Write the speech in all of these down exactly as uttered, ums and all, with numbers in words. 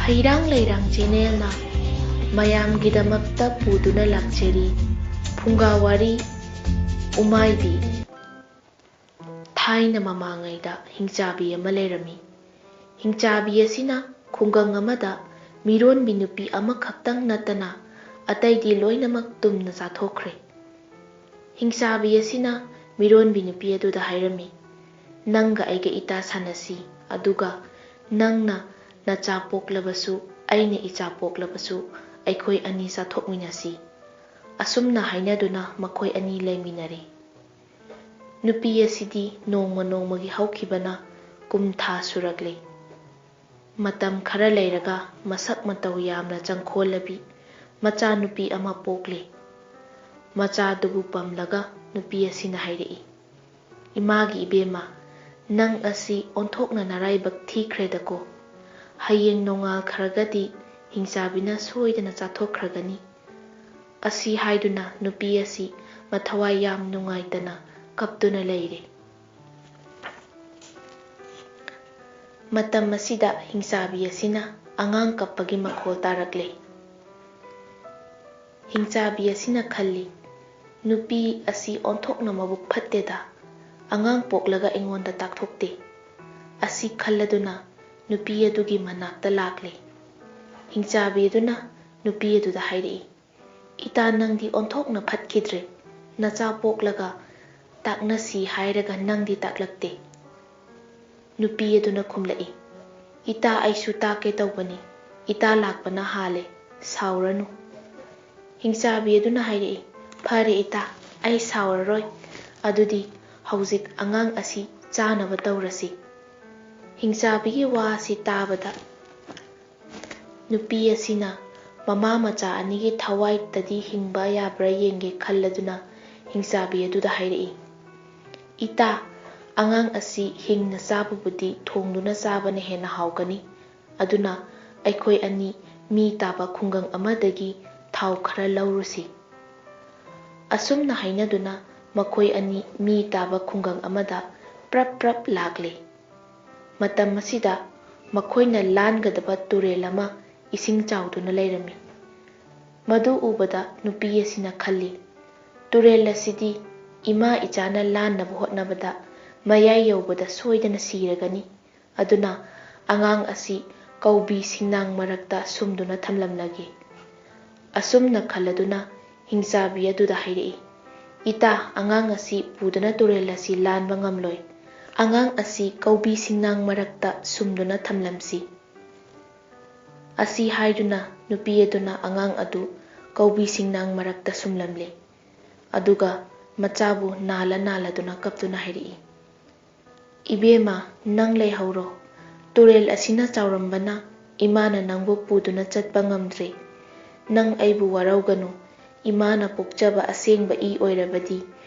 ꯍꯩꯔꯥꯡ ꯂꯩꯔꯥꯡ ꯆꯦꯅꯦꯜꯅ ꯃꯌꯥꯝꯒꯤꯗꯃꯛꯇ ꯄꯨꯗꯨꯅ ꯂꯥꯛꯆꯔꯤ꯫ ꯐꯨꯡꯒꯥ ꯋꯥꯔꯤ, ꯎꯃꯥꯏꯕꯤ꯫ ꯊꯥꯏꯅ ꯃꯃꯥꯡꯉꯩꯗ ꯍꯤꯡꯆꯥꯕꯤ ꯑꯃ ꯂꯩꯔꯝꯃꯤ꯫ ꯍꯤꯡꯆꯥꯕꯤ ꯑꯁꯤꯅ ꯈꯨꯡꯒꯪ ꯑꯃꯗ ꯃꯤꯔꯣꯟꯕꯤ ꯅꯨꯄꯤ ꯑꯃꯈꯛꯇꯪ ꯅꯠꯇꯅ ꯑꯇꯩꯗꯤ ꯂꯣꯏꯅꯃꯛ ꯇꯨꯝꯅ ꯆꯥꯊꯣꯛꯈ꯭ꯔꯦ꯫ ꯍꯤꯡꯆꯥꯕꯤ ꯑꯁꯤꯅ ꯃꯤꯔꯣꯟꯕꯤ ꯅꯨꯄꯤ ꯑꯗꯨꯗ ꯍꯥꯏꯔꯝꯃꯤ, "ꯅꯪꯒ ꯑꯩꯒ ꯏꯇꯥ ꯁꯥꯟꯅꯁꯤ, ꯑꯗꯨꯒ ꯅꯪꯅ ꯅꯆꯥ ꯄꯣꯛꯂꯕꯁꯨ, ꯑꯩꯅ ꯏꯆꯥ ꯄꯣꯛꯂꯕꯁꯨ, ꯑꯩꯈꯣꯏ ꯑꯅꯤ ꯆꯥꯊꯣꯛꯃꯤꯟꯅꯁꯤ꯫" ꯑꯁꯨꯝꯅ ꯍꯥꯏꯅꯗꯨꯅ ꯃꯈꯣꯏ ꯑꯅꯤ ꯂꯩꯃꯤꯟꯅꯔꯦ꯫ ꯅꯨꯄꯤ ꯑꯁꯤꯗꯤ ꯅꯣꯡꯃ ꯅꯣꯡꯃꯒꯤ ꯍꯧꯈꯤꯕꯅ ꯀꯨꯝ ꯊꯥ ꯁꯨꯔꯛꯂꯦ꯫ ꯃꯇꯝ ꯈꯔ ꯂꯩꯔꯒ ꯃꯁꯛ ꯃꯇꯧ ꯌꯥꯝꯅ ꯆꯪꯈꯣꯜꯂꯕꯤ ꯃꯆꯥꯅꯨꯄꯤ ꯑꯃ ꯄꯣꯛꯂꯦ꯫ ꯃꯆꯥꯗꯨꯕꯨ ꯄꯝꯂꯒ ꯅꯨꯄꯤ ꯑꯁꯤꯅ ꯍꯥꯏꯔꯛꯏ, "ꯏꯃꯥꯒꯤ ꯏꯕꯦꯝꯃ, ꯅꯪ ꯑꯁꯤ ꯑꯣꯟꯊꯣꯛꯅ ꯅꯔꯥꯏꯕꯛ ꯊꯤꯈ꯭ꯔꯦꯗꯀꯣ꯫ ꯍꯌꯦꯡ ꯅꯣꯡꯉꯥꯜꯈ꯭ꯔꯒꯗꯤ ꯍꯤꯡꯆꯥꯕꯤꯅ ꯁꯣꯏꯗꯅ ꯆꯥꯊꯣꯛꯈ꯭ꯔꯒꯅꯤ꯫" ꯑꯁꯤ ꯍꯥꯏꯗꯨꯅ ꯅꯨꯄꯤ ꯑꯁꯤ ꯃꯊꯋꯥꯏ ꯌꯥꯝ ꯅꯨꯡꯉꯥꯏꯇꯅ ꯀꯞꯇꯨꯅ ꯂꯩꯔꯦ꯫ ꯃꯇꯝ ꯑꯁꯤꯗ ꯍꯤꯡꯆꯥꯕꯤ ꯑꯁꯤꯅ ꯑꯉꯥꯡ ꯀꯞꯄꯒꯤ ꯃꯈꯣꯜ ꯇꯥꯔꯛꯂꯦ꯫ ꯍꯤꯡꯆꯥꯕꯤ ꯑꯁꯤꯅ ꯈꯜꯂꯤ, "ꯅꯨꯄꯤ ꯑꯁꯤ ꯑꯣꯟꯊꯣꯛꯅ ꯃꯕꯨꯛ ꯐꯠꯇꯦꯗ, ꯑꯉꯥꯡ ꯄꯣꯛꯂꯒ ꯑꯩꯉꯣꯟꯗ ꯇꯥꯛꯊꯣꯛꯇꯦ꯫" ꯑꯁꯤ ꯈꯜꯂꯗꯨꯅ ꯅꯨꯄꯤ ꯑꯗꯨꯒꯤ ꯃꯅꯥꯛꯇ ꯂꯥꯛꯂꯦ꯫ ꯍꯤꯡꯆꯥꯕꯤ ꯑꯗꯨꯅ ꯅꯨꯄꯤ ꯑꯗꯨꯗ ꯍꯥꯏꯔꯛꯏ, "ꯏꯇꯥ, ꯅꯪꯗꯤ ꯑꯣꯟꯊꯣꯛꯅ ꯐꯠꯈꯤꯗ꯭ꯔꯦ꯫ ꯅꯆꯥ ꯄꯣꯛꯂꯒ ꯇꯥꯛꯅꯁꯤ ꯍꯥꯏꯔꯒ ꯅꯪꯗꯤ ꯇꯥꯛꯂꯛꯇꯦ꯫" ꯅꯨꯄꯤ ꯑꯗꯨꯅ ꯈꯨꯝꯂꯛꯏ, "ꯏꯇꯥ, ꯑꯩꯁꯨ ꯇꯥꯛꯀꯦ ꯇꯧꯕꯅꯤ꯫ ꯏꯇꯥ ꯂꯥꯛꯄꯅ ꯍꯥꯜꯂꯦ꯫ ꯁꯥꯎꯔꯅꯨ꯫" ꯍꯤꯡꯆꯥꯕꯤ ꯑꯗꯨꯅ ꯍꯥꯏꯔꯛꯏ, "ꯐꯔꯦ ꯏꯇꯥ, ꯑꯩ ꯁꯥꯎꯔꯔꯣꯏ꯫ ꯑꯗꯨꯗꯤ ꯍꯧꯖꯤꯛ ꯑꯉꯥꯡ ꯑꯁꯤ ꯆꯥꯅꯕ ꯇꯧꯔꯁꯤ꯫" ꯍꯤꯡꯆꯥꯕꯤꯒꯤ ꯋꯥ ꯑꯁꯤ ꯇꯥꯕꯗ ꯅꯨꯄꯤ ꯑꯁꯤꯅ ꯃꯃꯥ ꯃꯆꯥ ꯑꯅꯤꯒꯤ ꯊꯋꯥꯏꯇꯗꯤ ꯍꯤꯡꯕ ꯌꯥꯕ꯭ꯔꯥ ꯌꯦꯡꯒꯦ ꯈꯜꯂꯗꯨꯅ ꯍꯤꯡꯆꯥꯕꯤ ꯑꯗꯨꯗ ꯍꯥꯏꯔꯛꯏ, "ꯏꯇꯥ, ꯑꯉꯥꯡ ꯑꯁꯤ ꯍꯤꯡꯅ ꯆꯥꯕꯕꯨꯗꯤ ꯊꯣꯡꯗꯨꯅ ꯆꯥꯕꯅ ꯍꯦꯟꯅ ꯍꯥꯎꯒꯅꯤ꯫ ꯑꯗꯨꯅ ꯑꯩꯈꯣꯏ ꯑꯅꯤ ꯃꯤ ꯇꯥꯕ ꯈꯨꯡꯒꯪ ꯑꯃꯗꯒꯤ ꯊꯥꯎ ꯈꯔ ꯂꯧꯔꯨꯁꯤ꯫" ꯑꯁꯨꯝꯅ ꯍꯥꯏꯅꯗꯨꯅ ꯃꯈꯣꯏ ꯑꯅꯤ ꯃꯤ ꯇꯥꯕ ꯈꯨꯡꯒꯪ ꯑꯃꯗ ꯄ꯭ꯔꯞ ꯄ꯭ꯔꯞ ꯂꯥꯛꯂꯦ꯫ ꯃꯇꯝ ꯑꯁꯤꯗ ꯃꯈꯣꯏꯅ ꯂꯥꯟꯒꯗꯕ ꯇꯨꯔꯦꯜ ꯑꯃ ꯏꯁꯤꯡ ꯆꯥꯎꯗꯨꯅ ꯂꯩꯔꯝꯃꯤ꯫ ꯃꯗꯨ ꯎꯕꯗ ꯅꯨꯄꯤ ꯑꯁꯤꯅ ꯈꯜꯂꯤ, "ꯇꯨꯔꯦꯜ ꯑꯁꯤꯗꯤ ꯏꯃꯥ ꯏꯆꯥꯅ ꯂꯥꯟꯅꯕ ꯍꯣꯠꯅꯕꯗ ꯃꯌꯥꯏ ꯌꯧꯕꯗ ꯁꯣꯏꯗꯅ ꯁꯤꯔꯒꯅꯤ꯫ ꯑꯗꯨꯅ ꯑꯉꯥꯡ ꯑꯁꯤ ꯀꯧꯕꯤ ꯁꯤꯡꯅꯥꯡ ꯃꯔꯛꯇ ꯁꯨꯝꯗꯨꯅ ꯊꯝꯂꯝꯂꯒꯦ꯫" ꯑꯁꯨꯝꯅ ꯈꯜꯂꯗꯨꯅ ꯍꯤꯡꯆꯥꯕꯤ ꯑꯗꯨꯗ ꯍꯥꯏꯔꯛꯏ, "ꯏꯇꯥ, ꯑꯉꯥꯡ ꯑꯁꯤ ꯄꯨꯗꯨꯅ ꯇꯨꯔꯦꯜ ꯑꯁꯤ ꯂꯥꯟꯕ ꯉꯝꯂꯣꯏ꯫ ꯑꯉꯥꯡ ꯑꯁꯤ ꯀꯧꯕꯤ ꯁꯤꯡꯅꯥꯡ ꯃꯔꯛꯇ ꯁꯨꯝꯗꯨꯅ ꯊꯝꯂꯝꯁꯤ꯫" ꯑꯁꯤ ꯍꯥꯏꯗꯨꯅ ꯅꯨꯄꯤ ꯑꯗꯨꯅ ꯑꯉꯥꯡ ꯑꯗꯨ ꯀꯧꯕꯤ ꯁꯤꯡꯅꯥꯡ ꯃꯔꯛꯇ ꯁꯨꯝꯂꯝꯂꯦ꯫ ꯑꯗꯨꯒ ꯃꯆꯥꯕꯨ ꯅꯥꯜꯂ ꯅꯥꯜꯂꯗꯨꯅ ꯀꯞꯇꯨꯅ ꯍꯥꯏꯔꯛꯏ, "ꯏꯕꯦꯝꯃ, ꯅꯪ ꯂꯩꯍꯧꯔꯣ꯫ ꯇꯨꯔꯦꯜ ꯑꯁꯤꯅ ꯆꯥꯎꯔꯝꯕꯅ ꯏꯃꯥꯅ ꯅꯪꯕꯨ ꯄꯨꯗꯨꯅ ꯆꯠꯄ ꯉꯝꯗ꯭ꯔꯦ꯫ ꯅꯪ ꯑꯩꯕꯨ ꯋꯥꯔꯧꯒꯅꯨ꯫ ꯏꯃꯥꯅ ꯄꯣꯛꯆꯕ ꯑꯁꯦꯡꯕ ꯏ ꯑꯣꯏꯔꯕꯗꯤ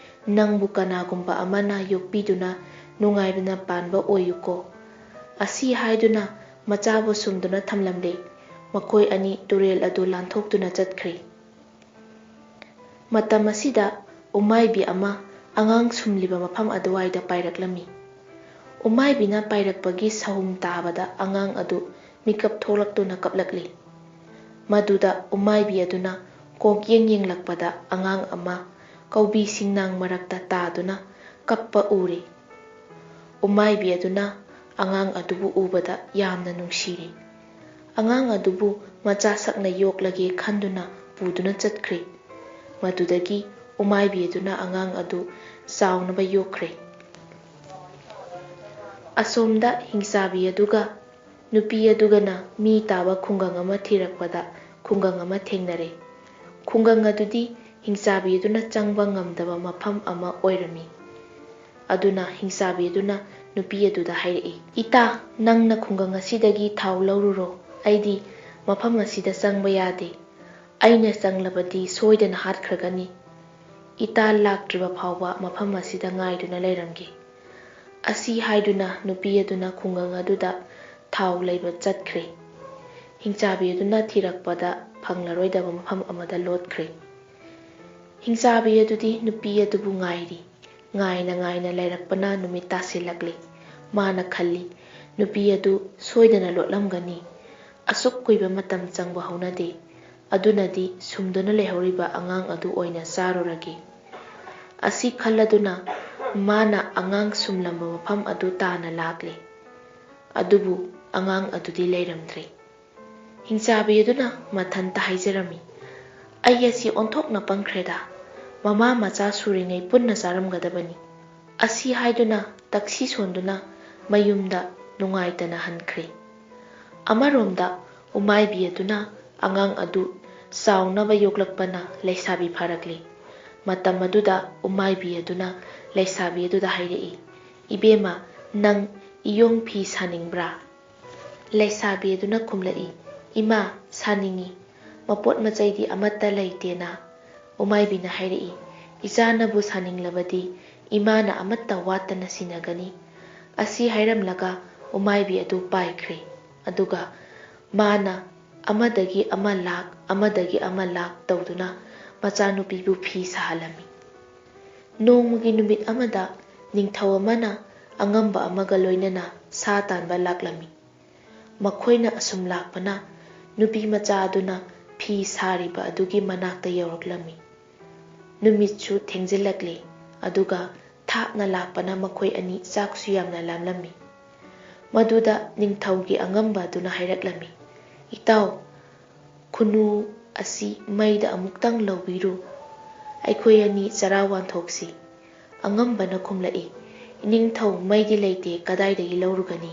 ꯅꯪꯕꯨ ꯀꯅꯥꯒꯨꯝꯕ ꯑꯃꯅ ꯌꯣꯛꯄꯤꯗꯨꯅ ꯅꯨꯡꯉꯥꯏꯕꯅ ꯄꯥꯟꯕ ꯑꯣꯏꯌꯨꯀꯣ꯫" ꯑꯁꯤ ꯍꯥꯏꯗꯨꯅ ꯃꯆꯥꯕꯨ ꯁꯨꯝꯗꯨꯅ ꯊꯝꯂꯝꯂꯦ꯫ ꯃꯈꯣꯏ ꯑꯅꯤ ꯇꯨꯔꯦꯜ ꯑꯗꯨ ꯂꯥꯟꯊꯣꯛꯇꯨꯅ ꯆꯠꯈ꯭ꯔꯦ꯫ ꯃꯇꯝ ꯑꯁꯤꯗ ꯎꯃꯥꯏꯕꯤ ꯑꯃ ꯑꯉꯥꯡ ꯁꯨꯝꯂꯤꯕ ꯃꯐꯝ ꯑꯗꯨꯋꯥꯏꯗ ꯄꯥꯏꯔꯛꯂꯝꯃꯤ꯫ ꯎꯃꯥꯏꯕꯤꯅ ꯄꯥꯏꯔꯛꯄꯒꯤ ꯁꯍꯨꯝ ꯇꯥꯕꯗ ꯑꯉꯥꯡ ꯑꯗꯨ ꯃꯤꯀꯞ ꯊꯣꯛꯂꯛꯇꯨꯅ ꯀꯞꯂꯛꯂꯤ꯫ ꯃꯗꯨꯗ ꯎꯃꯥꯏꯕꯤ ꯑꯗꯨꯅ ꯀꯣꯛꯌꯦꯡ ꯌꯦꯡꯂꯛꯄꯗ ꯑꯉꯥꯡ ꯑꯃ ꯀꯧꯕꯤ ꯁꯤꯡꯅꯥꯡ ꯃꯔꯛꯇ ꯇꯥꯗꯨꯅ ꯀꯞꯄ ꯎꯔꯦ꯫ ꯎꯃꯥꯏꯕꯤ ꯑꯗꯨꯅ ꯑꯉꯥꯡ ꯑꯗꯨꯕꯨ ꯎꯕꯗ ꯌꯥꯝꯅ ꯅꯨꯡꯁꯤꯔꯦ꯫ ꯑꯉꯥꯡ ꯑꯗꯨꯕꯨ ꯃꯆꯥ ꯁꯛꯅ ꯌꯣꯛꯂꯒꯦ ꯈꯟꯗꯨꯅ ꯄꯨꯗꯨꯅ ꯆꯠꯈ꯭ꯔꯦ꯫ ꯃꯗꯨꯗꯒꯤ ꯎꯃꯥꯏꯕꯤ ꯑꯗꯨꯅ ꯑꯉꯥꯡ ꯑꯗꯨ ꯆꯥꯎꯅꯕ ꯌꯣꯛꯈ꯭ꯔꯦ꯫ ꯑꯁꯣꯝꯗ ꯍꯤꯡꯆꯥꯕꯤ ꯑꯗꯨꯒ ꯅꯨꯄꯤ ꯑꯗꯨꯒꯅ ꯃꯤ ꯇꯥꯕ ꯈꯨꯡꯒꯪ ꯑꯃ ꯊꯤꯔꯛꯄꯗ ꯈꯨꯡꯒꯪ ꯑꯃ ꯊꯦꯡꯅꯔꯦ꯫ ꯈꯨꯡꯒꯪ ꯑꯗꯨꯗꯤ ꯍꯤꯡꯆꯥꯕꯤ ꯑꯗꯨꯅ ꯆꯪꯕ ꯉꯝꯗꯕ ꯃꯐꯝ ꯑꯃ ꯑꯣꯏꯔꯝꯃꯤ꯫ ꯑꯗꯨꯅ ꯍꯤꯡꯆꯥꯕꯤ ꯑꯗꯨꯅ ꯅꯨꯄꯤ ꯑꯗꯨꯗ ꯍꯥꯏꯔꯛꯏ, "ꯏꯇꯥ, ꯅꯪꯅ ꯈꯨꯡꯒꯪ ꯑꯁꯤꯗꯒꯤ ꯊꯥꯎ ꯂꯧꯔꯨꯔꯣ꯫ ꯑꯩꯗꯤ ꯃꯐꯝ ꯑꯁꯤꯗ ꯆꯪꯕ ꯌꯥꯗꯦ꯫ ꯑꯩꯅ ꯆꯪꯂꯕꯗꯤ ꯁꯣꯏꯗꯅ ꯍꯥꯠꯈ꯭ꯔꯒꯅꯤ꯫ ꯏꯇꯥ ꯂꯥꯛꯇ꯭ꯔꯤꯕ ꯐꯥꯎꯕ ꯃꯐꯝ ꯑꯁꯤꯗ ꯉꯥꯏꯗꯨꯅ ꯂꯩꯔꯝꯒꯦ꯫" ꯑꯁꯤ ꯍꯥꯏꯗꯨꯅ ꯅꯨꯄꯤ ꯑꯗꯨꯅ ꯈꯨꯡꯒꯪ ꯑꯗꯨꯗ ꯊꯥꯎ ꯂꯩꯕ ꯆꯠꯈ꯭ꯔꯦ꯫ ꯍꯤꯡꯆꯥꯕꯤ ꯑꯗꯨꯅ ꯊꯤꯔꯛꯄꯗ ꯐꯪꯂꯔꯣꯏꯗꯕ ꯃꯐꯝ ꯑꯃꯗ ꯂꯣꯠꯈ꯭ꯔꯦ꯫ ꯍꯤꯡꯆꯥꯕꯤ ꯑꯗꯨꯗꯤ ꯅꯨꯄꯤ ꯑꯗꯨꯕꯨ ꯉꯥꯏꯔꯤ꯫ ꯉꯥꯏꯅ ꯉꯥꯏꯅ ꯂꯩꯔꯛꯄꯅ ꯅꯨꯃꯤꯠ ꯇꯥꯁꯤꯜꯂꯛꯂꯤ꯫ ꯃꯥꯅ ꯈꯜꯂꯤ, ꯅꯨꯄꯤ ꯑꯗꯨ ꯁꯣꯏꯗꯅ ꯂꯣꯠꯂꯝꯒꯅꯤ꯫ ꯑꯁꯨꯛ ꯀꯨꯏꯕ ꯃꯇꯝ ꯆꯪꯕ ꯍꯧꯅꯗꯦ꯫ ꯑꯗꯨꯅꯗꯤ ꯁꯨꯝꯗꯨꯅ ꯂꯩꯍꯧꯔꯤꯕ ꯑꯉꯥꯡ ꯑꯗꯨ ꯑꯣꯏꯅ ꯆꯥꯔꯨꯔꯒꯦ꯫ ꯑꯁꯤ ꯈꯜꯂꯗꯨꯅ ꯃꯥꯅ ꯑꯉꯥꯡ ꯁꯨꯝꯂꯝꯕ ꯃꯐꯝ ꯑꯗꯨ ꯇꯥꯅ ꯂꯥꯛꯂꯦ꯫ ꯑꯗꯨꯕꯨ ꯑꯉꯥꯡ ꯑꯗꯨꯗꯤ ꯂꯩꯔꯝꯗ꯭ꯔꯦ꯫ ꯍꯤꯡꯆꯥꯕꯤ ꯑꯗꯨꯅ ꯃꯊꯟꯇ ꯍꯥꯏꯖꯔꯝꯃꯤ, "ꯑꯩ ꯑꯁꯤ ꯑꯣꯟꯊꯣꯛꯅ ꯄꯪꯈ꯭ꯔꯦꯗ꯫ ꯃꯃꯥ ꯃꯆꯥ ꯁꯨꯔꯤꯉꯩ ꯄꯨꯟꯅ ꯆꯥꯔꯝꯒꯗꯕꯅꯤ"꯫ ꯑꯁꯤ ꯍꯥꯏꯗꯨꯅ ꯇꯛꯁꯤ ꯁꯣꯟꯗꯨꯅ ꯃꯌꯨꯝꯗ ꯅꯨꯡꯉꯥꯏꯇꯅ ꯍꯟꯈ꯭ꯔꯦ꯫ ꯑꯃꯔꯣꯝꯗ ꯎꯃꯥꯏꯕꯤ ꯑꯗꯨꯅ ꯑꯉꯥꯡ ꯑꯗꯨ ꯆꯥꯎꯅꯕ ꯌꯣꯛꯂꯛꯄꯅ ꯂꯩꯁꯥꯕꯤ ꯐꯥꯔꯛꯂꯤ꯫ ꯃꯇꯝ ꯑꯗꯨꯗ ꯎꯃꯥꯏꯕꯤ ꯑꯗꯨꯅ ꯂꯩꯁꯥꯕꯤ ꯑꯗꯨꯗ ꯍꯥꯏꯔꯛꯏ, "ꯏꯕꯦꯝꯃ, ꯅꯪ ꯏꯌꯣꯡ ꯐꯤ ꯁꯥꯅꯤꯡꯕ꯭ꯔꯥ?" ꯂꯩꯁꯥꯕꯤ ꯑꯗꯨꯅ ꯈꯨꯝꯂꯛꯏ, "ꯏꯃꯥ, ꯁꯥꯅꯤꯡꯏ꯫ ꯃꯄꯣꯠ ꯃꯆꯩꯗꯤ ꯑꯃꯠꯇ ꯂꯩꯇꯦꯅ"꯫ ꯎꯃꯥꯏꯕꯤꯅ ꯍꯥꯏꯔꯛꯏ, "ꯏꯆꯥꯅꯕꯨ ꯁꯥꯅꯤꯡꯂꯕꯗꯤ ꯏꯃꯥꯅ ꯑꯃꯠꯇ ꯋꯥꯠꯇꯅ ꯁꯤꯟꯅꯒꯅꯤ"꯫ ꯑꯁꯤ ꯍꯥꯏꯔꯝꯂꯒ ꯎꯃꯥꯏꯕꯤ ꯑꯗꯨ ꯄꯥꯏꯈ꯭ꯔꯦ꯫ ꯑꯗꯨꯒ ꯃꯥꯅ ꯑꯃꯗꯒꯤ ꯑꯃ ꯂꯥꯛ, ꯑꯃꯗꯒꯤ ꯑꯃ ꯂꯥꯛ ꯇꯧꯗꯨꯅ ꯃꯆꯥꯅꯨꯄꯤꯕꯨ ꯐꯤ ꯁꯥꯍꯜꯂꯝꯃꯤ꯫ ꯅꯣꯡꯃꯒꯤ ꯅꯨꯃꯤꯠ ꯑꯃꯗ ꯅꯤꯡꯊꯧ ꯑꯃꯅ ꯑꯉꯝꯕ ꯑꯃꯒ ꯂꯣꯏꯅꯅ ꯁꯥ ꯇꯥꯟꯕ ꯂꯥꯛꯂꯝꯃꯤ꯫ ꯃꯈꯣꯏꯅ ꯑꯁꯨꯝ ꯂꯥꯛꯄꯅ ꯅꯨꯄꯤ ꯃꯆꯥ ꯑꯗꯨꯅ ꯐꯤ ꯁꯥꯔꯤꯕ ꯑꯗꯨꯒꯤ ꯃꯅꯥꯛꯇ ꯌꯧꯔꯛꯂꯝꯃꯤ꯫ ꯅꯨꯃꯤꯠꯁꯨ ꯊꯦꯡꯖꯤꯜꯂꯛꯂꯦ, ꯑꯗꯨꯒ ꯊꯥꯛꯅ ꯂꯥꯛꯄꯅ ꯃꯈꯣꯏ ꯑꯅꯤ ꯆꯥꯛꯁꯨ ꯌꯥꯝꯅ ꯂꯥꯝꯂꯝꯃꯤ꯫ ꯃꯗꯨꯗ ꯅꯤꯡꯊꯧꯒꯤ ꯑꯉꯝꯕ ꯑꯗꯨꯅ ꯍꯥꯏꯔꯛꯂꯝꯃꯤ, "ꯏꯇꯥꯎ, ꯈꯨꯅꯨ ꯑꯁꯤ ꯃꯩꯗ ꯑꯃꯨꯛꯇꯪ ꯂꯧꯕꯤꯔꯨ꯫ ꯑꯩꯈꯣꯏ ꯑꯅꯤ ꯆꯔꯥ ꯋꯥꯟꯊꯣꯛꯁꯤ"꯫ ꯑꯉꯝꯕꯅ ꯈꯨꯝꯂꯛꯏ, "ꯏꯅꯤꯡꯊꯧ, ꯃꯩꯗꯤ ꯂꯩꯇꯦ, ꯀꯗꯥꯏꯗꯒꯤ ꯂꯧꯔꯨꯒꯅꯤ?"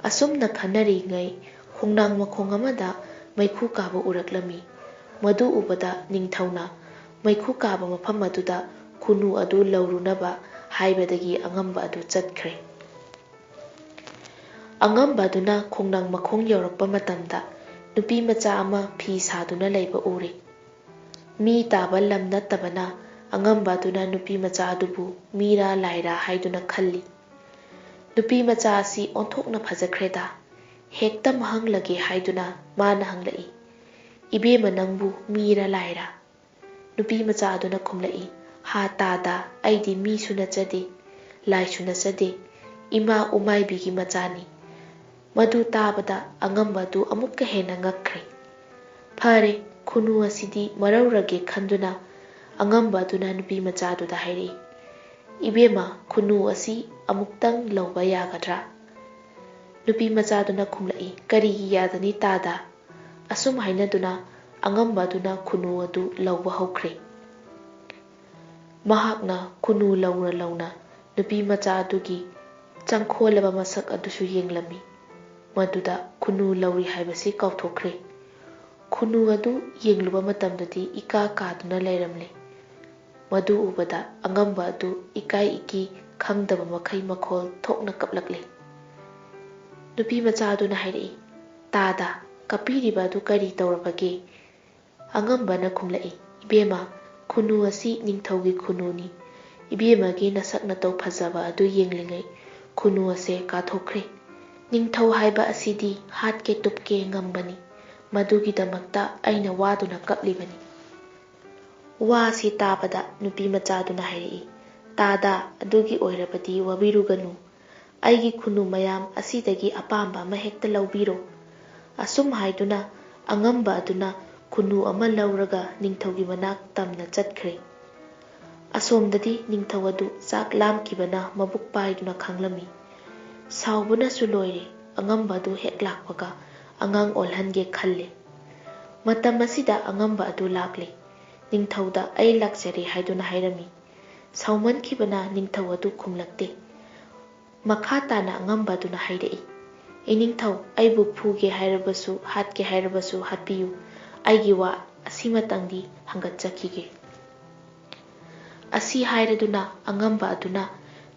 ꯑꯁꯨꯝꯅ ꯈꯟꯅꯔꯤꯉꯩ ꯈꯣꯡꯅꯥꯡ ꯃꯈꯣꯡ ꯑꯃꯗ ꯃꯩꯈꯨ ꯀꯥꯕ ꯎꯔꯛꯂꯝꯃꯤ꯫ ꯃꯗꯨ ꯎꯕꯗ ꯅꯤꯡꯊꯧꯅ ꯃꯩꯈꯨ ꯀꯥꯕ ꯃꯐꯝ ꯑꯗꯨꯗ ꯈꯨꯅꯨ ꯑꯗꯨ ꯂꯧꯔꯨꯅꯕ ꯍꯥꯏꯕꯗꯒꯤ ꯑꯉꯝꯕ ꯑꯗꯨ ꯆꯠꯈ꯭ꯔꯦ꯫ ꯑꯉꯝꯕ ꯑꯗꯨꯅ ꯈꯣꯡꯅꯥꯡ ꯃꯈꯣꯡ ꯌꯧꯔꯛꯄ ꯃꯇꯝꯗ ꯅꯨꯄꯤ ꯃꯆꯥ ꯑꯃ ꯐꯤ ꯁꯥꯗꯨꯅ ꯂꯩꯕ ꯎꯔꯦ꯫ ꯃꯤ ꯇꯥꯕ ꯂꯝ ꯅꯠꯇꯕꯅ ꯑꯉꯝꯕ ꯑꯗꯨꯅ ꯅꯨꯄꯤ ꯃꯆꯥ ꯑꯗꯨꯕꯨ ꯃꯤꯔꯥ ꯂꯥꯏꯔꯥ ꯍꯥꯏꯗꯨꯅ ꯈꯜꯂꯤ꯫ ꯅꯨꯄꯤ ꯃꯆꯥ ꯑꯁꯤ ꯑꯣꯟꯊꯣꯛꯅ ꯐꯖꯈ꯭ꯔꯦꯗ꯫ ꯍꯦꯛꯇ ꯃꯍꯪꯂꯒꯦ ꯍꯥꯏꯗꯨꯅ ꯃꯥꯅ ꯍꯪꯂꯛꯏ, "ꯏꯕꯦꯝꯃ, ꯅꯪꯕꯨ ꯃꯤꯔꯥ ꯂꯥꯏꯔꯥ?" ꯅꯨꯄꯤ ꯃꯆꯥ ꯑꯗꯨꯅ ꯈꯨꯝꯂꯛꯏ, "ꯍꯥ ꯇꯥꯗ, ꯑꯩꯗꯤ ꯃꯤꯁꯨ ꯅꯠꯆꯗꯦ, ꯂꯥꯏꯁꯨ ꯅꯠꯆꯗꯦ꯫ ꯏꯃꯥ ꯎꯃꯥꯏꯕꯤꯒꯤ ꯃꯆꯥꯅꯤ꯫ ꯃꯗꯨ ꯇꯥꯕꯗ ꯑꯉꯝꯕ ꯑꯗꯨ ꯑꯃꯨꯛꯀ ꯍꯦꯟꯅ ꯉꯛꯈ꯭ꯔꯦ꯫ ꯐꯔꯦ, ꯈꯨꯅꯨ ꯑꯁꯤꯗꯤ ꯃꯔꯧꯔꯒꯦ ꯈꯟꯗꯨꯅ ꯑꯉꯝꯕ ꯑꯗꯨꯅ ꯅꯨꯄꯤ ꯃꯆꯥꯗꯨꯗ ꯍꯥꯏꯔꯛꯏ, "ꯏꯕꯦꯝꯃ, ꯈꯨꯅꯨ ꯑꯁꯤ ꯑꯃꯨꯛꯇꯪ ꯂꯧꯕ ꯌꯥꯒꯗ꯭ꯔꯥ?" ꯅꯨꯄꯤ ꯃꯆꯥꯗꯨꯅ ꯈꯨꯝꯂꯛꯏ, "ꯀꯔꯤꯒꯤ ꯌꯥꯗꯅꯤ ꯇꯥꯗ?" ꯑꯁꯨꯝ ꯍꯥꯏꯅꯗꯨꯅ ꯑꯉꯝꯕ ꯑꯗꯨꯅ ꯈꯨꯅꯨ ꯑꯗꯨ ꯂꯧꯕ ꯍꯧꯈ꯭ꯔꯦ꯫ ꯃꯍꯥꯛꯅ ꯈꯨꯅꯨ ꯂꯧꯅ ꯂꯧꯅ ꯅꯨꯄꯤ ꯃꯆꯥ ꯑꯗꯨꯒꯤ ꯆꯪꯈꯣꯜꯂꯕ ꯃꯁꯛ ꯑꯗꯨꯁꯨ ꯌꯦꯡꯂꯝꯃꯤ꯫ ꯃꯗꯨꯗ ꯈꯨꯅꯨ ꯂꯧꯔꯤ ꯍꯥꯏꯕꯁꯤ ꯀꯥꯎꯊꯣꯛꯈ꯭ꯔꯦ꯫ ꯈꯨꯅꯨ ꯑꯗꯨ ꯌꯦꯡꯂꯨꯕ ꯃꯇꯝꯗꯗꯤ ꯏꯀꯥ ꯀꯥꯗꯨꯅ ꯂꯩꯔꯝꯂꯦ꯫ ꯃꯗꯨ ꯎꯕꯗ ꯑꯉꯝꯕ ꯑꯗꯨ ꯏꯀꯥꯏ ꯏꯀꯤ ꯈꯪꯗꯕ ꯃꯈꯩ ꯃꯈꯣꯜ ꯊꯣꯛꯅ ꯀꯞꯂꯛꯂꯦ꯫ ꯅꯨꯄꯤ ꯃꯆꯥ ꯑꯗꯨꯅ ꯍꯥꯏꯔꯛꯏ, "ꯇꯥꯗ, ꯀꯞꯄꯤꯔꯤꯕ ꯑꯗꯨ ꯀꯔꯤ ꯇꯧꯔꯕꯒꯦ?" ꯑꯉꯝꯕꯅ ꯈꯨꯝꯂꯛꯏ, "ꯏꯕꯦꯝꯃ, ꯈꯨꯅꯨ ꯑꯁꯤ ꯅꯤꯡꯊꯧꯒꯤ ꯈꯨꯅꯨꯅꯤ꯫ ꯏꯕꯦꯝꯃꯒꯤ ꯅꯁꯛ ꯅꯇꯧ ꯐꯖꯕ ꯑꯗꯨ ꯌꯦꯡꯂꯤꯉꯩ ꯈꯨꯅꯨ ꯑꯁꯦ ꯀꯥꯊꯣꯛꯈ꯭ꯔꯦ꯫ ꯅꯤꯡꯊꯧ ꯍꯥꯏꯕ ꯑꯁꯤꯗꯤ ꯍꯥꯠꯀꯦ ꯇꯨꯞꯀꯦ ꯉꯝꯕꯅꯤ꯫ ꯃꯗꯨꯒꯤꯗꯃꯛꯇ ꯑꯩꯅ ꯋꯥꯗꯨꯅ ꯀꯞꯂꯤꯕꯅꯤ꯫" ꯋꯥꯁꯤ ꯇꯥꯕꯗ ꯅꯨꯄꯤ ꯃꯆꯥꯗꯨꯅ ꯍꯥꯏꯔꯛꯏ, "ꯇꯥꯗ, ꯑꯗꯨꯒꯤ ꯑꯣꯏꯔꯕꯗꯤ ꯋꯥꯕꯤꯔꯨꯒꯅꯨ꯫ ꯑꯩꯒꯤ ꯈꯨꯅꯨ ꯃꯌꯥꯝ ꯑꯁꯤꯗꯒꯤ ꯑꯄꯥꯝꯕ ꯑꯃ ꯍꯦꯛꯇ ꯂꯧꯕꯤꯔꯣ꯫" ꯑꯁꯨꯝ ꯍꯥꯏꯗꯨꯅ ꯑꯉꯝꯕ ꯑꯗꯨꯅ ꯈꯨꯅꯨ ꯑꯃ ꯂꯧꯔꯒ ꯅꯤꯡꯊꯧꯒꯤ ꯃꯅꯥꯛ ꯇꯝꯅ ꯆꯠꯈ꯭ꯔꯦ꯫ ꯑꯁꯣꯝꯗꯗꯤ ꯅꯤꯡꯊꯧ ꯑꯗꯨ ꯆꯥꯛ ꯂꯥꯝꯈꯤꯕꯅ ꯃꯕꯨꯛ ꯄꯥꯏꯗꯨꯅ ꯈꯥꯡꯂꯝꯃꯤ꯫ ꯁꯥꯎꯕꯅꯁꯨ ꯂꯣꯏꯔꯦ꯫ ꯑꯉꯝꯕ ꯑꯗꯨ ꯍꯦꯛ ꯂꯥꯛꯄꯒ ꯑꯉꯥꯡ ꯑꯣꯜꯍꯟꯒꯦ ꯈꯜꯂꯦ꯫ ꯃꯇꯝ ꯑꯁꯤꯗ ꯑꯉꯝꯕ ꯑꯗꯨ ꯂꯥꯛꯂꯦ꯫ ꯅꯤꯡꯊꯧꯗ "ꯑꯩ ꯂꯥꯛꯆꯔꯦ" ꯍꯥꯏꯗꯨꯅ ꯍꯥꯏꯔꯝꯃꯤ꯫ ꯁꯥꯎꯃꯟꯈꯤꯕꯅ ꯅꯤꯡꯊꯧ ꯑꯗꯨ ꯈꯨꯝꯂꯛꯇꯦ꯫ ꯃꯈꯥ ꯇꯥꯅ ꯑꯉꯝꯕ ꯑꯗꯨꯅ ꯍꯥꯏꯔꯛꯏ, "ꯏꯅꯤꯡꯊꯧ, ꯑꯩꯕꯨ ꯐꯨꯒꯦ ꯍꯥꯏꯔꯕꯁꯨ, ꯍꯥꯠꯀꯦ ꯍꯥꯏꯔꯕꯁꯨ ꯍꯥꯠꯄꯤꯌꯨ꯫ ꯑꯩꯒꯤ ꯋꯥ ꯑꯁꯤꯃꯇꯪꯗꯤ ꯍꯪꯒꯠꯆꯈꯤꯒꯦ꯫" ꯑꯁꯤ ꯍꯥꯏꯔꯗꯨꯅ ꯑꯉꯝꯕ ꯑꯗꯨꯅ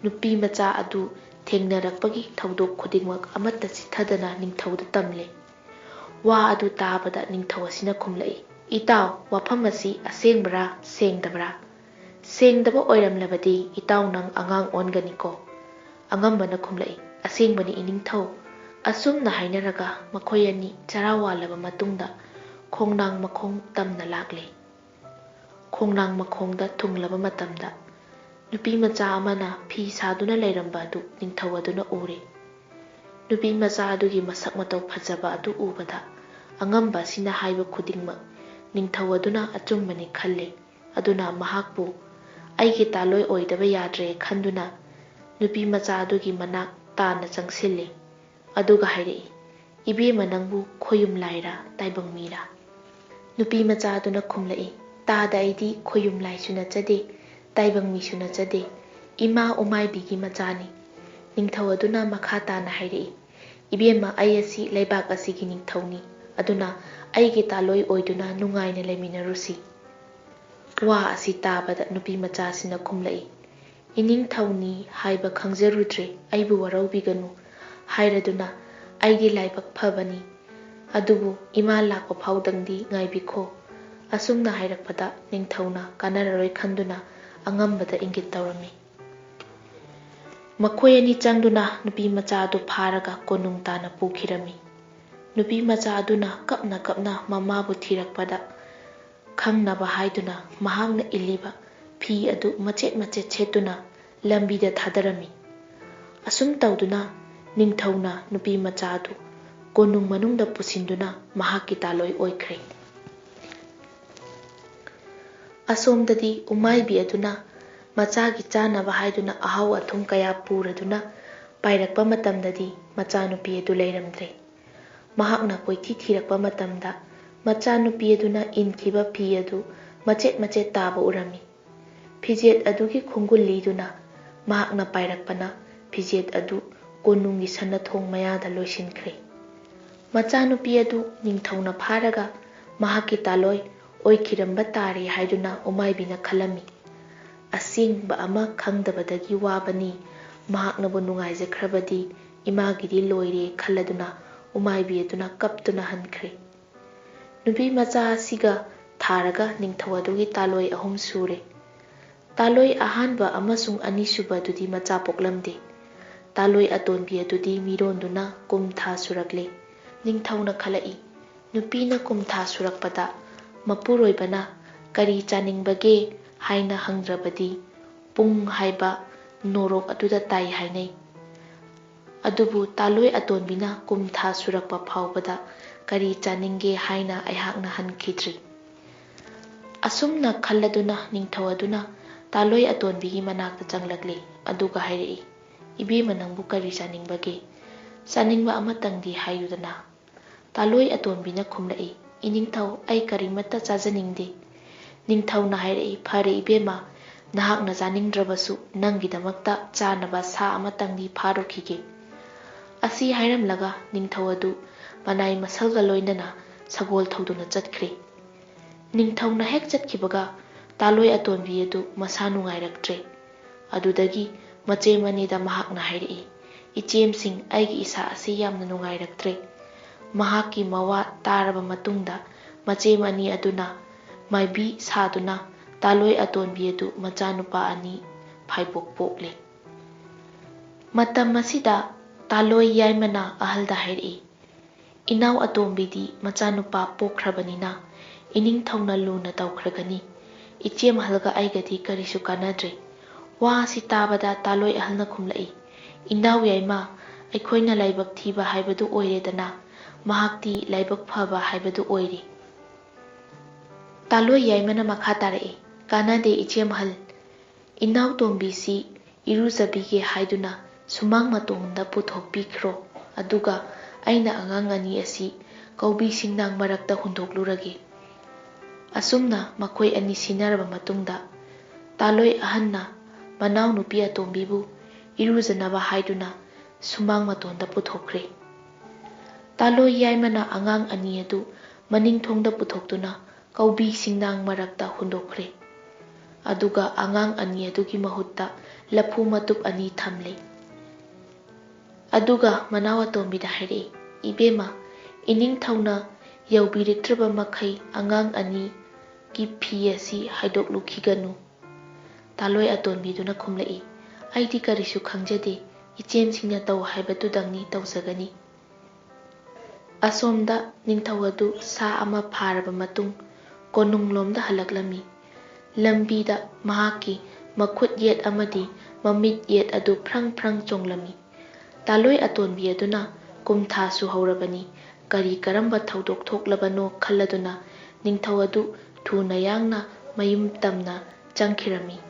ꯅꯨꯄꯤ ꯃꯆꯥ ꯑꯗꯨ ꯊꯦꯡꯅꯔꯛꯄꯒꯤ ꯊꯧꯗꯣꯛ ꯈꯨꯗꯤꯡꯃꯛ ꯑꯃꯠꯇ ꯆꯤꯠꯊꯗꯅ ꯅꯤꯡꯊꯧꯗ ꯇꯝꯂꯦ꯫ ꯋꯥ ꯑꯗꯨ ꯇꯥꯕꯗ ꯅꯤꯡꯊꯧ ꯑꯁꯤꯅ ꯈꯨꯝꯂꯛꯏ, "ꯏꯇꯥꯎ, ꯋꯥꯐꯝ ꯑꯁꯤ ꯑꯁꯦꯡꯕ꯭ꯔꯥ ꯁꯦꯡꯗꯕ꯭ꯔꯥ? ꯁꯦꯡꯗꯕ ꯑꯣꯏꯔꯝꯂꯕꯗꯤ ꯏꯇꯥꯎ ꯅꯪ ꯑꯉꯥꯡ ꯑꯣꯟꯒꯅꯤꯀꯣ꯫" ꯑꯉꯝꯕꯅ ꯈꯨꯝꯂꯛꯏ, "ꯑꯁꯦꯡꯕꯅꯤ ꯏꯅꯤꯡꯊꯧ꯫" ꯑꯁꯨꯝꯅ ꯍꯥꯏꯅꯔꯒ ꯃꯈꯣꯏ ꯑꯅꯤ ꯆꯔꯥ ꯋꯥꯜꯂꯕ ꯃꯇꯨꯡꯗ ꯈꯣꯡꯅꯥꯡ ꯃꯈꯣꯡ ꯇꯝꯅ ꯂꯥꯛꯂꯦ꯫ ꯈꯣꯡꯅꯥꯡ ꯃꯈꯣꯡꯗ ꯊꯨꯡꯂꯕ ꯃꯇꯝꯗ ꯅꯨꯄꯤ ꯃꯆꯥ ꯑꯃꯅ ꯐꯤ ꯁꯥꯗꯨꯅ ꯂꯩꯔꯝꯕ ꯑꯗꯨ ꯅꯤꯡꯊꯧ ꯑꯗꯨꯅ ꯎꯔꯦ꯫ ꯅꯨꯄꯤ ꯃꯆꯥ ꯑꯗꯨꯒꯤ ꯃꯁꯛ ꯃꯇꯧ ꯐꯖꯕ ꯑꯗꯨ ꯎꯕꯗ, ꯑꯉꯝꯕ ꯑꯁꯤꯅ ꯍꯥꯏꯕ ꯈꯨꯗꯤꯡꯃꯛ ꯅꯤꯡꯊꯧ ꯑꯗꯨꯅ ꯑꯆꯨꯝꯕꯅꯤ ꯈꯜꯂꯦ꯫ ꯑꯗꯨꯅ ꯃꯍꯥꯛꯄꯨ ꯑꯩꯒꯤ ꯇꯥꯂꯣꯏ ꯑꯣꯏꯗꯕ ꯌꯥꯗ꯭ꯔꯦ ꯈꯟꯗꯨꯅ ꯅꯨꯄꯤ ꯃꯆꯥ ꯑꯗꯨꯒꯤ ꯃꯅꯥꯛ ꯇꯥꯅ ꯆꯪꯁꯤꯜꯂꯦ꯫ ꯑꯗꯨꯒ ꯍꯥꯏꯔꯛꯏ, "ꯏꯕꯦꯝꯃ, ꯅꯪꯕꯨ ꯈꯣꯌꯨꯝ ꯂꯥꯏꯔꯥ, ꯇꯥꯏꯕꯪ ꯃꯤꯔꯥ?" ꯅꯨꯄꯤ ꯃꯆꯥ ꯑꯗꯨꯅ ꯈꯨꯝꯂꯛꯏ, "ꯇꯥꯗ, ꯑꯩꯗꯤ ꯈꯣꯌꯨꯝ ꯂꯥꯏꯁꯨ ꯅꯠꯆꯗꯦ, ꯇꯥꯏꯕꯪ ꯃꯤꯁꯨ ꯅꯠꯆꯗꯦ, ꯏꯃꯥ ꯎꯃꯥꯏꯕꯤꯒꯤ ꯃꯆꯥꯅꯤ꯫" ꯅꯤꯡꯊꯧ ꯑꯗꯨꯅ ꯃꯈꯥ ꯇꯥꯅ ꯍꯥꯏꯔꯛꯏ, "ꯏꯕꯦꯝꯃ, ꯑꯩ ꯑꯁꯤ ꯂꯩꯕꯥꯛ ꯑꯁꯤꯒꯤ ꯅꯤꯡꯊꯧꯅꯤ, ꯑꯗꯨꯅ ꯑꯩꯒꯤ ꯇꯥꯂꯣꯏ ꯑꯣꯏꯗꯨꯅ ꯅꯨꯡꯉꯥꯏꯅ ꯂꯩꯃꯤꯟꯅꯔꯨꯁꯤ꯫" ꯋꯥ ꯑꯁꯤ ꯇꯥꯕꯗ ꯅꯨꯄꯤ ꯃꯆꯥꯁꯤꯅ ꯈꯨꯝꯂꯛꯏ, "ꯏꯅꯤꯡꯊꯧꯅꯤ ꯍꯥꯏꯕ ꯈꯪꯖꯔꯨꯗ꯭ꯔꯦ, ꯑꯩꯕꯨ ꯋꯥꯔꯧꯕꯤꯒꯅꯨ꯫ ꯍꯥꯏꯔꯗꯨꯅ ꯑꯩꯗꯤ ꯂꯥꯏꯕꯛ ꯐꯕꯅꯤ, ꯑꯗꯨꯕꯨ ꯏꯃꯥ ꯂꯥꯛꯄ ꯐꯥꯎꯗꯪꯗꯤ ꯉꯥꯏꯕꯤꯈꯣ꯫" ꯑꯁꯨꯝꯅ ꯍꯥꯏꯔꯛꯄꯗ ꯅꯤꯡꯊꯧꯅ ꯀꯥꯟꯅꯔꯔꯣꯏ ꯈꯟꯗꯨꯅ ꯑꯉꯝꯕꯗ ꯏꯪꯒꯤꯠ ꯇꯧꯔꯝꯃꯤ꯫ ꯃꯈꯣꯏ ꯑꯅꯤ ꯆꯪꯗꯨꯅ ꯅꯨꯄꯤ ꯃꯆꯥ ꯑꯗꯨ ꯐꯥꯔꯒ ꯀꯣꯅꯨꯡ ꯇꯥꯅ ꯄꯨꯈꯤꯔꯝꯃꯤ꯫ ꯅꯨꯄꯤ ꯃꯆꯥ ꯑꯗꯨꯅ ꯀꯞꯅ ꯀꯞꯅ ꯃꯃꯥꯕꯨ ꯊꯤꯔꯛꯄꯗ, ꯈꯪꯅꯕ ꯍꯥꯏꯗꯨꯅ ꯃꯍꯥꯛꯅ ꯏꯜꯂꯤꯕ ꯐꯤ ꯑꯗꯨ ꯃꯆꯦꯠ ꯃꯆꯦꯠ ꯁꯦꯠꯇꯨꯅ ꯂꯝꯕꯤꯗ ꯊꯥꯗꯔꯝꯃꯤ꯫ ꯑꯁꯨꯝ ꯇꯧꯗꯨꯅ ꯅꯤꯡꯊꯧꯅ ꯅꯨꯄꯤ ꯃꯆꯥ ꯑꯗꯨ ꯀꯣꯅꯨꯡ ꯃꯅꯨꯡꯗ ꯄꯨꯁꯤꯟꯗꯨꯅ ꯃꯍꯥꯛꯀꯤ ꯇꯥꯂꯣꯏ ꯑꯣꯏꯈ꯭ꯔꯦ꯫ ꯑꯁꯣꯝꯗꯗꯤ ꯎꯃꯥꯏꯕꯤ ꯑꯗꯨꯅ ꯃꯆꯥꯒꯤ ꯆꯥꯅꯕ ꯍꯥꯏꯗꯨꯅ ꯑꯍꯥꯎ ꯑꯊꯨꯝ ꯀꯌꯥ ꯄꯨꯔꯗꯨꯅ ꯄꯥꯏꯔꯛꯄ ꯃꯇꯝꯗꯗꯤ ꯃꯆꯥꯅꯨꯄꯤ ꯑꯗꯨ ꯂꯩꯔꯝꯗ꯭ꯔꯦ꯫ ꯃꯍꯥꯛꯅ ꯀꯣꯏꯊꯤ ꯊꯤꯔꯛꯄ ꯃꯇꯝꯗ ꯃꯆꯥꯅꯨꯄꯤ ꯑꯗꯨꯅ ꯏꯟꯈꯤꯕ ꯐꯤ ꯑꯗꯨ ꯃꯆꯦꯠ ꯃꯆꯦꯠ ꯇꯥꯕ ꯎꯔꯝꯃꯤ꯫ ꯐꯤꯖꯦꯠ ꯑꯗꯨꯒꯤ ꯈꯣꯡꯒꯨꯜ ꯂꯤꯗꯨꯅ ꯃꯍꯥꯛꯅ ꯄꯥꯏꯔꯛꯄꯅ ꯐꯤꯖꯦꯠ ꯑꯗꯨ ꯀꯣꯅꯨꯡꯒꯤ ꯁꯅꯥ ꯊꯣꯡ ꯃꯌꯥꯗ ꯂꯣꯏꯁꯤꯟꯈ꯭ꯔꯦ꯫ ꯃꯆꯥꯅꯨꯄꯤ ꯑꯗꯨ ꯅꯤꯡꯊꯧꯅ ꯐꯥꯔꯒ ꯃꯍꯥꯛꯀꯤ ꯇꯥꯂꯣꯏ ꯑꯣꯏꯈꯤꯔꯝꯕ ꯇꯥꯔꯦ ꯍꯥꯏꯗꯨꯅ ꯎꯃꯥꯏꯕꯤꯅ ꯈꯜꯂꯝꯃꯤ꯫ ꯑꯁꯦꯡꯕ ꯑꯃ ꯈꯪꯗꯕꯗꯒꯤ ꯋꯥꯕꯅꯤ, ꯃꯍꯥꯛꯅꯕꯨ ꯅꯨꯡꯉꯥꯏꯖꯈ꯭ꯔꯕꯗꯤ ꯏꯃꯥꯒꯤꯗꯤ ꯂꯣꯏꯔꯦ ꯈꯜꯂꯗꯨꯅ ꯎꯃꯥꯏꯕꯤ ꯑꯗꯨꯅ ꯀꯞꯇꯨꯅ ꯍꯟꯈ꯭ꯔꯦ꯫ ꯅꯨꯄꯤ ꯃꯆꯥ ꯑꯁꯤꯒ ꯊꯥꯔꯒ ꯅꯤꯡꯊꯧ ꯑꯗꯨꯒꯤ ꯇꯥꯂꯣꯏ ꯑꯍꯨꯝ ꯁꯨꯔꯦ꯫ ꯇꯥꯂꯣꯏ ꯑꯍꯥꯟꯕ ꯑꯃꯁꯨꯡ ꯑꯅꯤꯁꯨꯕ ꯑꯗꯨꯗꯤ ꯃꯆꯥ ꯄꯣꯛꯂꯝꯗꯦ꯫ ꯇꯥꯂꯣꯏ ꯑꯇꯣꯟꯕꯤ ꯑꯗꯨꯗꯤ ꯃꯤꯔꯣꯟꯗꯨꯅ ꯀꯨꯝ ꯊꯥ ꯁꯨꯔꯛꯂꯦ꯫ ꯅꯤꯡꯊꯧꯅ ꯈꯜꯂꯛꯏ, ꯅꯨꯄꯤꯅ ꯀꯨꯝ ꯊꯥ ꯁꯨꯔꯛꯄꯗ ꯃꯄꯨꯔꯣꯏꯕꯅ "ꯀꯔꯤ ꯆꯥꯅꯤꯡꯕꯒꯦ?" ꯍꯥꯏꯅ ꯍꯪꯗ꯭ꯔꯕꯗꯤ ꯄꯨꯡ ꯍꯥꯏꯕ ꯅꯣꯔꯣꯛ ꯑꯗꯨꯗ ꯇꯥꯏ ꯍꯥꯏꯅꯩ꯫ ꯑꯗꯨꯕꯨ ꯇꯥꯂꯣꯏ ꯑꯇꯣꯟꯕꯤꯅ ꯀꯨꯝ ꯊꯥ ꯁꯨꯔꯛꯄ ꯐꯥꯎꯕꯗ ꯀꯔꯤ ꯆꯥꯅꯤꯡꯒꯦ ꯍꯥꯏꯅ ꯑꯩꯍꯥꯛꯅ ꯍꯟꯈꯤꯗ꯭ꯔꯤ꯫ ꯑꯁꯨꯝꯅ ꯈꯜꯂꯗꯨꯅ ꯅꯤꯡꯊꯧ ꯑꯗꯨꯅ ꯇꯥꯂꯣꯏ ꯑꯇꯣꯟꯕꯤꯒꯤ ꯃꯅꯥꯛꯇ ꯆꯪꯂꯛꯂꯤ꯫ ꯑꯗꯨꯒ ꯍꯥꯏꯔꯛꯏ, "ꯏꯕꯦꯝꯃ, ꯅꯪꯕꯨ ꯀꯔꯤ ꯆꯥꯅꯤꯡꯕꯒꯦ? ꯆꯥꯅꯤꯡꯕ ꯑꯃꯇꯪꯗꯤ ꯍꯥꯏꯌꯨꯗꯅ?" ꯇꯥꯂꯣꯏ ꯑꯇꯣꯟꯕꯤꯅ ꯈꯨꯝꯂꯛꯏ, "ꯏꯅꯤꯡꯊꯧ, ꯑꯩ ꯀꯔꯤꯃꯠꯇ ꯆꯥꯖꯅꯤꯡꯗꯦ꯫" ꯅꯤꯡꯊꯧꯅ ꯍꯥꯏꯔꯛꯏ, "ꯐꯔꯦ ꯏꯕꯦꯝꯃ, ꯅꯍꯥꯛꯅ ꯆꯥꯅꯤꯡꯗ꯭ꯔꯕꯁꯨ ꯅꯪꯒꯤꯗꯃꯛꯇ ꯆꯥꯅꯕ ꯁꯥ ꯑꯃꯇꯪꯗꯤ ꯐꯥꯔꯨꯈꯤꯒꯦ꯫" ꯑꯁꯤ ꯍꯥꯏꯔꯝꯂꯒ ꯅꯤꯡꯊꯧ ꯑꯗꯨ ꯃꯅꯥꯏ ꯃꯁꯜꯒ ꯂꯣꯏꯅꯅ ꯁꯒꯣꯜ ꯊꯧꯗꯨꯅ ꯆꯠꯈ꯭ꯔꯦ꯫ ꯅꯤꯡꯊꯧꯅ ꯍꯦꯛ ꯆꯠꯈꯤꯕꯒ ꯇꯥꯂꯣꯏ ꯑꯇꯣꯟꯕꯤ ꯑꯗꯨ ꯃꯁꯥ ꯅꯨꯡꯉꯥꯏꯔꯛꯇ꯭ꯔꯦ꯫ ꯑꯗꯨꯗꯒꯤ ꯃꯆꯦ ꯃꯅꯤꯗ ꯃꯍꯥꯛꯅ ꯍꯥꯏꯔꯛꯏ, "ꯏꯆꯦꯝꯁꯤꯡ, ꯑꯩꯒꯤ ꯏꯁꯥ ꯑꯁꯤ ꯌꯥꯝꯅ ꯅꯨꯡꯉꯥꯏꯔꯛꯇ꯭ꯔꯦ꯫" ꯃꯍꯥꯛꯀꯤ ꯃꯋꯥ ꯇꯥꯔꯕ ꯃꯇꯨꯡꯗ ꯃꯆꯦ ꯃꯅꯤ ꯑꯗꯨꯅ ꯃꯥꯏꯕꯤ ꯁꯥꯗꯨꯅ ꯇꯥꯂꯣꯏ ꯑꯇꯣꯟꯕꯤ ꯑꯗꯨ ꯃꯆꯥꯅꯨꯄꯥ ꯑꯅꯤ ꯐꯥꯏꯕꯣꯛ ꯄꯣꯛꯂꯦ꯫ ꯃꯇꯝ ꯑꯁꯤꯗ ꯇꯥꯂꯣꯏ ꯌꯥꯏꯃꯅ ꯑꯍꯜꯗ ꯍꯥꯏꯔꯛꯏ, "ꯏꯅꯥꯎ ꯑꯇꯣꯝꯕꯤꯗꯤ ꯃꯆꯥꯅꯨꯄꯥ ꯄꯣꯛꯈ꯭ꯔꯕꯅꯤꯅ ꯏꯅꯤꯡꯊꯧꯅ ꯂꯨꯅ ꯇꯧꯈ꯭ꯔꯒꯅꯤ꯫ ꯏꯆꯦꯝ ꯑꯍꯜꯒ ꯑꯩꯒꯗꯤ ꯀꯔꯤꯁꯨ ꯀꯥꯟꯅꯗ꯭ꯔꯦ꯫" ꯋꯥ ꯑꯁꯤ ꯇꯥꯕꯗ ꯇꯥꯂꯣꯏ ꯑꯍꯜꯅ ꯈꯨꯝꯂꯛꯏ, "ꯏꯅꯥꯎ ꯌꯥꯏꯃ, ꯑꯩꯈꯣꯏꯅ ꯂꯥꯏꯕꯛ ꯊꯤꯕ ꯍꯥꯏꯕꯗꯨ ꯑꯣꯏꯔꯦꯗꯅ, ꯃꯍꯥꯛꯇꯤ ꯂꯥꯏꯕꯛ ꯐꯕ ꯍꯥꯏꯕꯗꯨ ꯑꯣꯏꯔꯦ꯫" ꯇꯥꯂꯣꯏ ꯌꯥꯏꯃꯅ ꯃꯈꯥ ꯇꯥꯔꯛꯏ, "ꯀꯥꯟꯅꯗꯦ ꯏꯆꯦꯝ ꯑꯍꯜ, ꯏꯅꯥꯎꯇꯣꯝꯕꯤꯁꯤ ꯏꯔꯨꯖꯕꯤꯒꯦ ꯍꯥꯏꯗꯨꯅ ꯁꯨꯃꯥꯡ ꯃꯇꯣꯟꯗ ꯄꯨꯊꯣꯛꯄꯤꯈ꯭ꯔꯣ, ꯑꯗꯨꯒ ꯑꯩꯅ ꯑꯉꯥꯡ ꯑꯅꯤ ꯑꯁꯤ ꯀꯧꯕꯤ ꯁꯤꯡꯅꯥꯡ ꯃꯔꯛꯇ ꯍꯨꯟꯗꯣꯛꯂꯨꯔꯒꯦ꯫" ꯑꯁꯨꯝꯅ ꯃꯈꯣꯏ ꯑꯅꯤ ꯁꯤꯟꯅꯔꯕ ꯃꯇꯨꯡꯗ ꯇꯥꯂꯣꯏ ꯑꯍꯟꯅ ꯃꯅꯥꯎꯅꯨꯄꯤ ꯑꯇꯣꯝꯕꯤꯕꯨ ꯏꯔꯨꯖꯅꯕ ꯍꯥꯏꯗꯨꯅ ꯁꯨꯃꯥꯡ ꯃꯇꯣꯟꯗ ꯄꯨꯊꯣꯛꯈ꯭ꯔꯦ꯫ ꯇꯥꯂꯣꯏ ꯌꯥꯏꯃꯅ ꯑꯉꯥꯡ ꯑꯅꯤ ꯑꯗꯨ ꯃꯅꯤꯡ ꯊꯣꯡꯗ ꯄꯨꯊꯣꯛꯇꯨꯅ ꯀꯧꯕꯤ ꯁꯤꯡꯅꯥꯡ ꯃꯔꯛꯇ ꯍꯨꯟꯗꯣꯛꯈ꯭ꯔꯦ꯫ ꯑꯗꯨꯒ ꯑꯉꯥꯡ ꯑꯅꯤ ꯑꯗꯨꯒꯤ ꯃꯍꯨꯠꯇ ꯂꯐꯨ ꯃꯇꯨꯞ ꯑꯅꯤ ꯊꯝꯂꯦ꯫ ꯑꯗꯨꯒ ꯃꯅꯥꯎ ꯑꯇꯣꯝꯕꯤꯗ ꯍꯥꯏꯔꯛꯏ, "ꯏꯕꯦꯝꯃ, ꯏꯅꯤꯡꯊꯧꯅ ꯌꯧꯕꯤꯔꯛꯇ꯭ꯔꯕ ꯃꯈꯩ ꯑꯉꯥꯡ ꯑꯅꯤꯒꯤ ꯐꯤ ꯑꯁꯤ ꯍꯥꯏꯗꯣꯛꯂꯨꯈꯤꯒꯅꯨ꯫" ꯇꯥꯂꯣꯏ ꯑꯇꯣꯟꯕꯤꯗꯨꯅ ꯈꯨꯝꯂꯛꯏ, "ꯑꯩꯗꯤ ꯀꯔꯤꯁꯨ ꯈꯪꯖꯗꯦ, ꯏꯆꯦꯝꯁꯤꯡꯅ ꯇꯧ ꯍꯥꯏꯕꯗꯨꯗꯪꯅꯤ ꯇꯧꯖꯒꯅꯤ꯫" ꯑꯁꯣꯝꯗ ꯅꯤꯡꯊꯧ ꯑꯗꯨ ꯁꯥ ꯑꯃ ꯐꯥꯔꯕ ꯃꯇꯨꯡ ꯀꯣꯅꯨꯡꯂꯣꯝꯗ ꯍꯜꯂꯛꯂꯝꯃꯤ꯫ ꯂꯝꯕꯤꯗ ꯃꯍꯥꯛꯀꯤ ꯃꯈꯨꯠ ꯌꯦꯠ ꯑꯃꯗꯤ ꯃꯃꯤꯠ ꯌꯦꯠ ꯑꯗꯨ ꯐ꯭ꯔꯪ ꯐ꯭ꯔꯪ ꯆꯣꯡꯂꯝꯃꯤ꯫ ꯇꯥꯂꯣꯏ ꯑꯇꯣꯟꯕꯤ ꯑꯗꯨꯅ ꯀꯨꯝꯊꯥ ꯁꯨꯍꯧꯔꯕꯅꯤ, ꯀꯔꯤ ꯀꯔꯝꯕ ꯊꯧꯗꯣꯛ ꯊꯣꯛꯂꯕꯅꯣ ꯈꯜꯂꯗꯨꯅ ꯅꯤꯡꯊꯧ ꯑꯗꯨ ꯊꯨꯅ ꯌꯥꯡꯅ ꯃꯌꯨꯝ ꯇꯝꯅ ꯆꯪꯈꯤꯔꯝꯃꯤ꯫